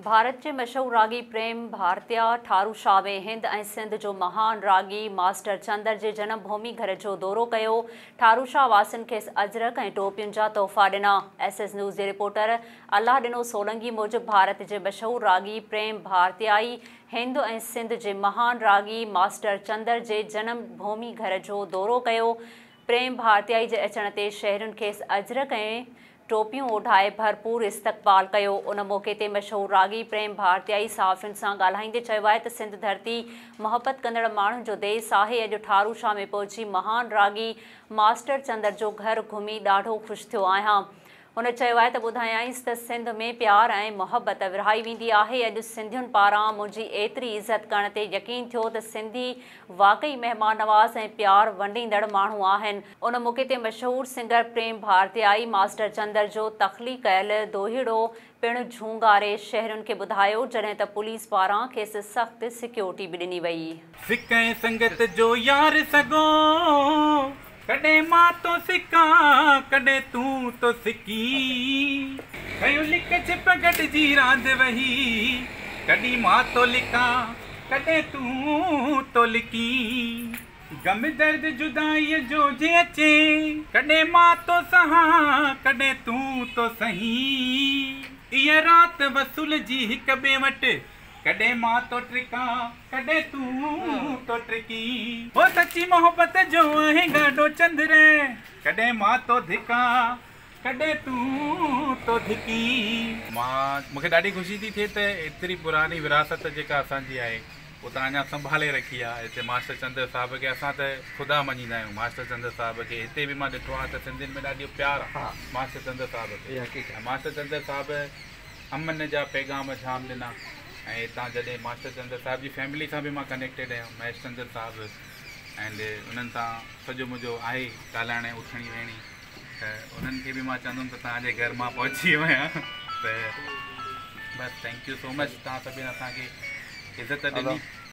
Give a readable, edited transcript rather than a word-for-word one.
ڀارت جي مشهور راڳي پريم ڀارتيا ٺارو شاهه ۾ هند ۽ سنڌ جو مهان راڳي ماسٽر چندر جي جنم ڀومي گهر جو دورو ڪيو. ٺارو شاهه واسين کيس اجرڪ ۽ ٽوپين جا تحفا ڏنا. ايس ايس نيوز جي رپورٽر الله ڏنو سولنگي موجب ڀارت جي مشهور راڳي پريم ڀارتيائي هند ۽ سنڌ جي مهان راڳي ماسٽر چندر جي جنم ڀومي گهر جو دورو ڪيو. پريم ڀارتيائي جي اچڻ تي شهرين کيس اجرڪ ۽ ٽوپيون اوڍائي ڀرپور استقبال ڪيو. ان موقعي تي مشهور راڳي پريم ڀارتيائي صحافين سان ڳالهائيندي چيو آهي ته سنڌ ڌرتي محبت ڪندڙ ماڻهن جو ديس آهي، اڄ ٺارو شاهه ۾ پهچي مهان راڳي ماسٽر چندر جو گهر گهمي ڏاڍو خوش ٿيو آهيان. هن چيو آهي ته ٻڌايائينس ته سنڌ ۾ پيار ۽ محبت ورهائي ويندي آهي، اڄ سنڌين پاران منهنجي ايتري عزت ڪرڻ تي يقين ٿيو ته سنڌي واقعي مهمان نواز ۽ پيار ونڊيندڙ ماڻهو آهن. ان موقعي تي مشهور سنگر پريم ڀارتيائي ماسٽر چندر جو تخليق ڪيل دوهيڙو پڻ جهونگاري شهرين کي ٻڌايو، جڏهن ته پوليس پاران کيس سخت سيڪيورٽي به ڏني وئي. سڪ ۽ سنگت جو يار سڳو، ڪڏهن مان ٿو سڪان، ڪڏهن تون ٿو سڪين. ڪيون لڪ ڇپ گڏجي راند وهي، ڪڏهن مان ٿو لڪان، ڪڏهن تون ٿو لڪين. غم درد جدائيء جو جي اچي، ڪڏهن مان ٿو سهان، ڪڏهن تون ٿو سهين. اها رات وصل جي هڪ ٻئي وٽ، ڪڏهن مان ٿو ٽرڪان، ڪڏهن تون ٿو ٽرڪين. هو سچي محبت جو آهين گاڏو چندر، ڪڏهن مان ٿو ڌڪان، ڪڏهن تون ٿو ڌڪين. مان مون کي ڏاڍي خوشي ٿي ٿئي ته ايتري پراڻي وراثت جيڪا اسان جي آهي اهو تان اڃا سنڀالي رکي آهي هتي ماسٽر چندر صاحب کي اسان ته خدا مڃيندا آهيون ماسٽر چندر صاحب کي هتي به مان ڏٺو آهي ته سنڌين ۾ ڏاڍو پيار آهي ماسٽر چندر صاحب کي ۽ ماسٽر چندر صاحب امن جا پيغام جام ڏنا ۽ هتان جڏهن ماسٽر چندر صاحب جي فيملي سان به مان ڪنيڪٽيڊ آهيان مهيش چندر صاحب اينڊ انهن سان سڄو منهنجو آهي ڳالهائڻ ۽ اٿڻي ويهڻي ته انهن کي به مان چوندم ته توهان جي گهر مان پهچي ويو آهيان ته بس thank you so much توهان سڀني اسان کي عزت ڏني.